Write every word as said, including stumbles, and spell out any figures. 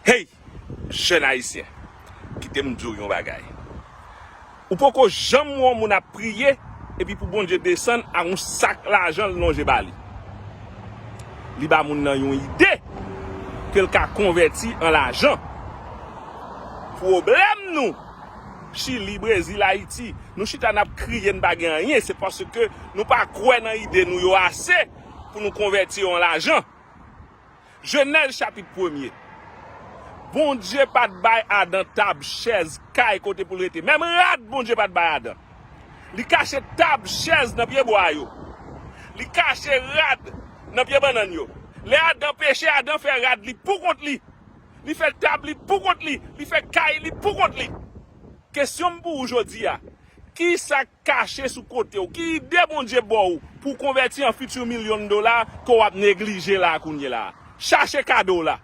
Hey, jèn ayisyen, kite m di w yon bagay. Ou poko janm wè yon moun ap priye epi pou Bondye desann ak yon sak lajan l lonje ba li. Li ba moun nan yon ide ke l ka konvèti an lajan. Pwoblèm nou, Chili, Brezil, Ayiti, nou chita n ap kriye, n pa gen anyen, se paske nou pa kwè nan ide nou yo ase pou nou konvèti yo an lajan. Jenèz chapit premye. Bondye pa t bay Adan tab, chèz, kay kote pou l rete. Menm rad Bondye pa t bay Adan. Li kache tab, chèz nan pye bwa yo. Li kache rad nan pye bannann yo. Lè Adan peche, Adan fè rad li pou kont li. Li fè tab li pou kont li. Li fè kay li pou kont li. Kesyon m pou ou jodi a, ki sa k kache sou kote w? Ki ide Bondye ba w pou w konvèti an fiti milyon dola ke w ap neglije la a kounye la a? Chache kado w la.